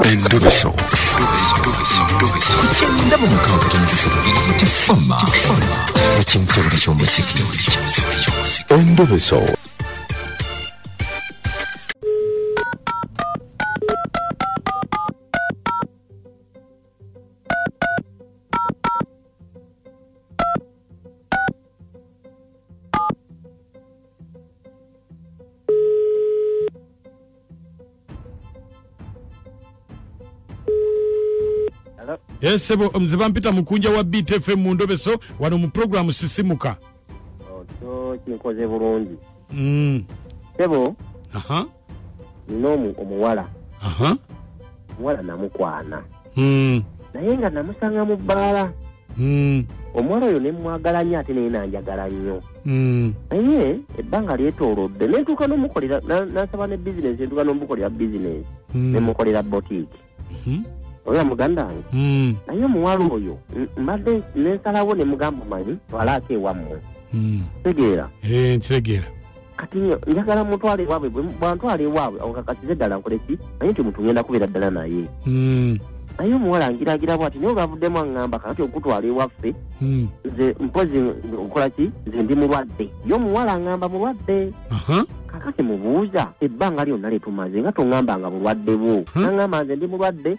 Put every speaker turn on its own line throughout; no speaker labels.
Endobeso. Endobeso.
Yes, sebo mziba mpita mukunja wa BTFM mu Ndobeso wano mu program Sisimuka.
Oto kinkoze bulungi. Sebo.
Aha.
Ninomu omuwala.
Aha.
Omuwala namukwana. Naye nga namusanga mu bbaala. Omuwala oyo ne mwagala nnyo ate naye nanjagala nnyo. Naye ebbanga lyetoolodde ne ntuuka n'omukolera n'asaba ne bizinensi ntuuka n'omukolera bizinensi. Ne mukolera boutique. Oya muganda wange. Naye omuwala oyo mbadde nensalawo ne mugamba manyi twalaako ewammwe. Tegeera.
Ntegeera.
Kati njagala mutwale ewaabwe, bwantwala ewaabwe awo kakasize ddala nkole ki? Naye nti omuntu ngenda kubeera ddala naye. Naye omuwala ngiragira bw'ati naye olwavuddemu aŋŋamba kakati okutwala ewaffe nze mpozi nkola ki? Nze ndi mulwadde. Ye omuwala aŋŋamba mulwadde. Kakati mubuuza ebbanga lyonna lye tumaze nga toŋŋambanga bulwadde bwo. Naŋŋamba nze ndi mulwadde,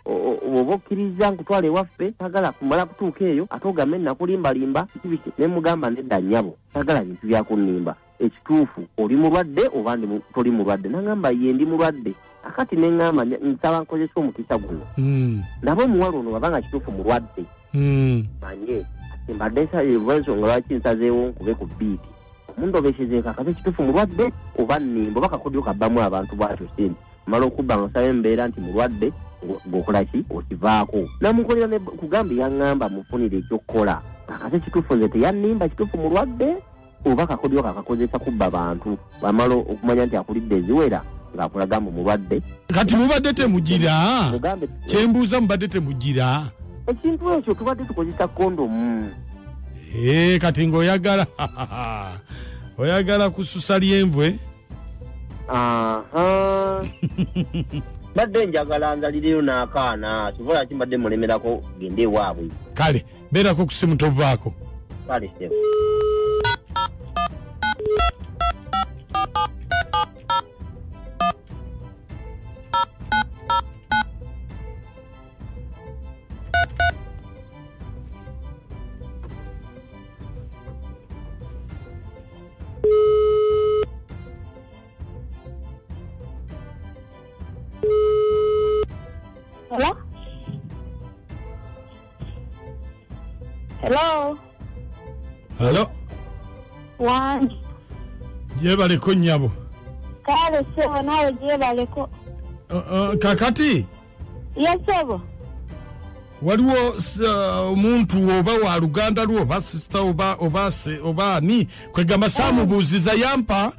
oba okkiriza nkutwala ewaffe, tagala kumala kutuuka eyo ate ogambe nnakulimbalimba biki ne mugamba nedda nnyabo, tagala bintu byakunnimba. Ekituufu oli mulwadde oba toli mulwadde? Naŋŋamba ye ndi mulwadde. Akati ne ŋŋamba nsaba nkozesa omukisa guno. Nabo omuwala ono wabanga kituufu mulwadde. Manye mbadde ensonga lwaki nsazeewo nkube ku biiti. Mundobeseze kakabe kituufu mulwadde oba nnimba oba kakodyo kabbamu abantu bw'atyo sente. Mala okubba nga osaba embeera nti mulwadde ng'okola ki okivaako. Namukolera ne kugamba yaŋŋamba mufunire ekyokukola. Kakase kituufu nze teyannimba kituufu mulwadde oba kakodyo kakakozesa kubba bantu. Bamala okumanya nti akulidde eziwera ng'akulaga mbu mulwadde.
Kati mubadde temugira? Kyembuuza mubadde temugira?
Ekintu ekyo tubadde tukozesa kondomu.
Kati ng'oyagala oyagala kususa lyenvwe?
Aha. Mbadde njagala nzalireyo n'akaana, kivola ki mbadde mulemerako gende ewaabwe.
Kale, beerako ku ssimu tovaako.
Kale ssebo.
Hello? Hello?
Hello?
Wangi.
Gyebaleko nnyabo.
Kale ssebo naawe gyebaleko.
Kakati?
Ye ssebo.
Waliwo omuntu oba wa luganda lwo oba sisita oba ani kwegamba saamubuuziza yampa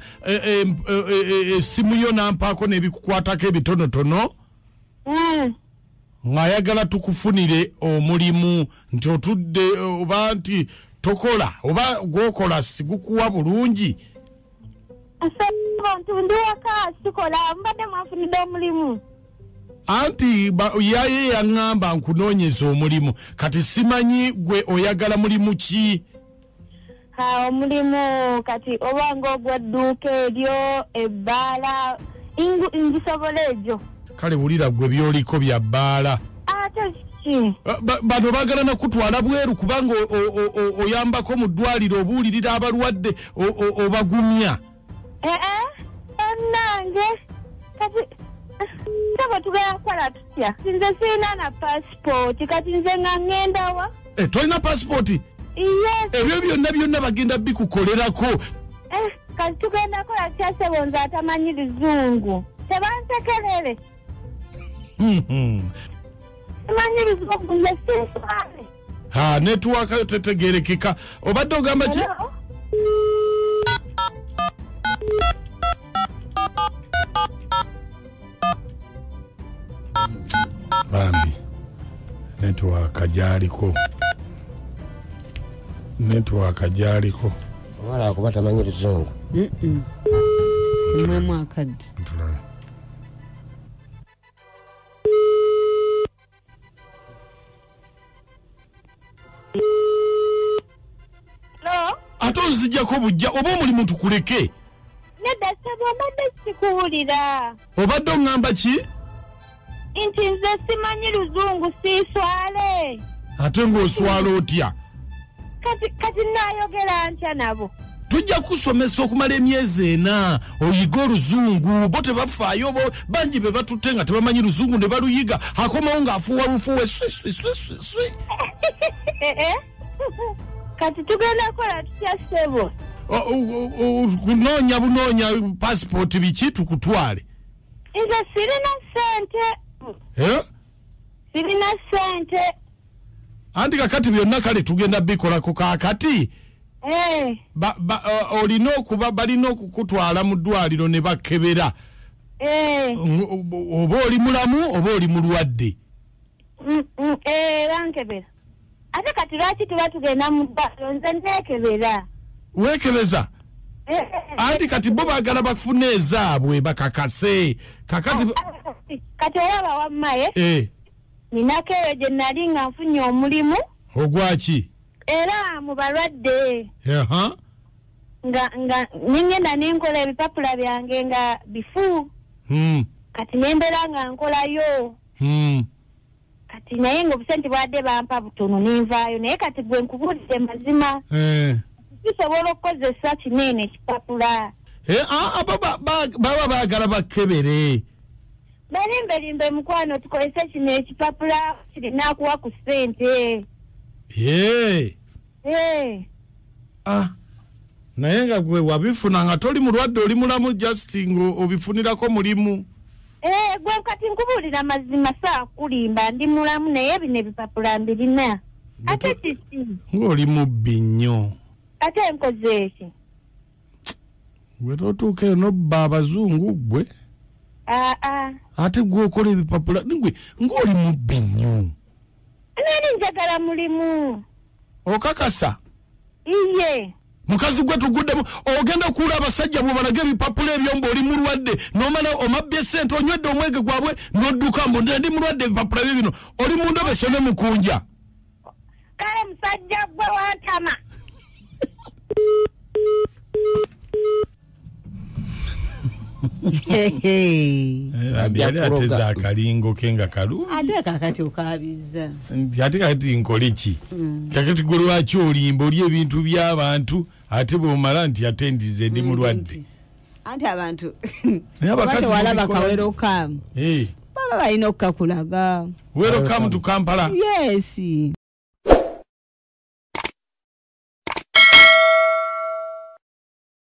essimu yo n'ampaako n'ebikukwatako ebitonotono. Ng'ayagala tukufunire omulimu nti otudde oba nti tokola oba gw'okola sigukuwa bulungi.
Ssebo ndi waka sikola mbadde mwanfunidde omulimu.
Anti yaye yaŋŋamba nkunoonyeza omulimu kati simanyi gwe oyagala mulimu ki?
Omulimu kati oba ng'ogw'edduuka eryo ebbaala ngisobola egyo.
Kale wulira gwe by'oliko bya bbaala.
Ate ki?
Bano baagala na kutwala bweru kubanga oyambako mu ddwaliro obuulirira abalwadde obagumya.
Onnange kati sebo tugenda kukola tutya? Nze sirina na pasipooti kati nze nga ŋŋenda wa?
Tolina pasipooti?
Yes.
Ebyo byonna byonna bagenda bikukolerako.
Kati tugenda kukola tutya sebo nze atamanyi luzungu? Tebansekerere. Simanyi luzungu nze sinswale.
Netiwaaka yo tetegeerekeka. Obadde ogamba ki? Bambi netiwaaka gy'aliko. Netiwaaka gy'aliko.
Omuwala akuba tamanyi luzungu.
Tumwemu akadde.
Onzijjako bujja oba omulimu tukuleke.
Nedda ssebo, mbadde sikuwulira.
Obadde oŋŋamba ki?
Nti nze simanyi luzungu, siiswale.
Ate ng'oswala otya?
Kati naayogera ntya nabo?
Tujja kusomesa okumala emyezi 4 oyiga oluzungu. Bo tebafaayo, bo bangi be batutte nga tebamanyi luzungu ne baluyiga, akomawo ng'afuuwa lufuuwe swi swi swi swi swi.
Kati tugenda kukola tutya ssebo?
Kunoonya bunoonya pasipooti biki tukutwale.
Nze sirina ssente. Sirina ssente.
Anti kakati byonna kale tugenda bikolako kaakati. Olina okuba balina okukutwala mu ddwaliro ne bakebera. Oba oli mulamu oba oli mulwadde.
Bankebera. Ate kati lwaki tuba tugenda mu ddwaliro? Nze neekebera.
Weekebeza? Anti kati bo baagala bafune ezaabwe bakakase.
Kati olaba wammaye? Ninako eyo gye nali nga nfunye omulimu.
Ogwaki?
Era mu balwadde. Nga ningenda nenkola ebipapula byange nga bifu. Kati nembeera nga nkolayo. Kati naye nga obusente bwadde bampa butono nenvaayo, naye kati gwe nkubuulidde mazima. Tusobola okukozesa kinene ekipapula.
Baba baagala bakebere.
Balimbelimbe mukwano, tukozese kino ekipapula kirinakuwa ku ssente.
Naye nga gwe wabifuna nga toli mulwadde, oli mulamu, just ng'obifunirako mulimu.
Gwe kati nkubuulira mazima, saakulimba, ndi mulamu naye bino ebipapula mbirina. Ate kiki?
Ng'oli mubbi nnyo.
Ate nkoze eki?
Gwe totuuka eyo nobba abazungu gwe. Ate gwe okola ebipapula gwe ng'oli mubbi nnyo.
Nani njagala mulimu.
Okakasa?
Iye.
Mukazi gwe tuguddemu ogenda okuwula abasajja bw'obalaga ebipapula ebyo mbu oli mulwadde, n'omala omabbye ssente, onywedde omwenge gwabwe n'odduka mbu ndi mulwadde, ebipapula bye bino. Oli mu ndobeso ne mukunja.
Kale musajja gwe wantama.
Yali ateza akalingo ke nga kalungi.
Ate kakati okaabizza.
Ate kakati nkole ki? Kakati gwe lwaki olimba oli ebintu by'abantu ate bw'omala nti ate ndize ndi mulwadde.
Anti abantu tewalaba kawero kamu. Baba balina okukakulaga.
Welcome to Kampala.
Yes.